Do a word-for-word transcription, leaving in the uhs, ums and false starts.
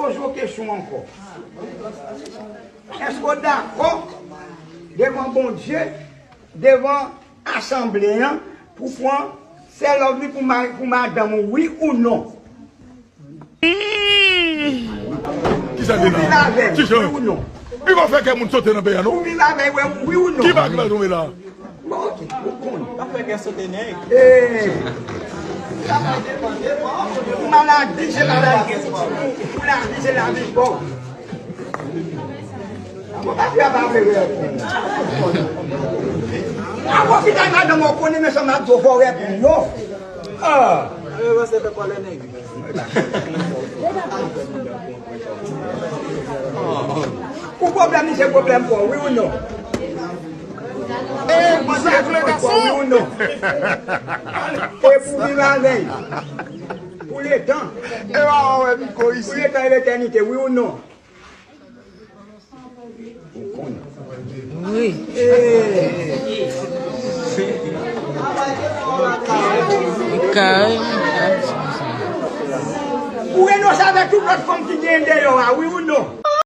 Poze w kesyon ankò. Èske w dakò devan Bondye, devan asanble a, pou pran sè Lovely pou ma-, pou madanm ou, wi ou non? Kisa gen la? Ti jan. Wi ou non? Li va fè kè moun sote nan peyi a non. Ou viv avè l, wi ou non? Ki bag la tonbe la? Bon, ok, ou konn. Pa fè kè sote nèg. Ee. Maladi, se maladi. Maladi, se lavi pòv. Bon, pa fè pa vle rèv. Awo ki ta madanm ou konnen men sa m ap di w fò rèv yo. Ah. Ou pwoblèm li se pwoblèm pa w, wi ou non? Ou pwoblèm pa w, wi ou non? E pou viv avè l pou letan. Pou letan e letènite, wi ou non? Ou konnen. Wi. Kay. Ou renonse avèk tout lòt fanm ki genyen deyò a, wi ou non?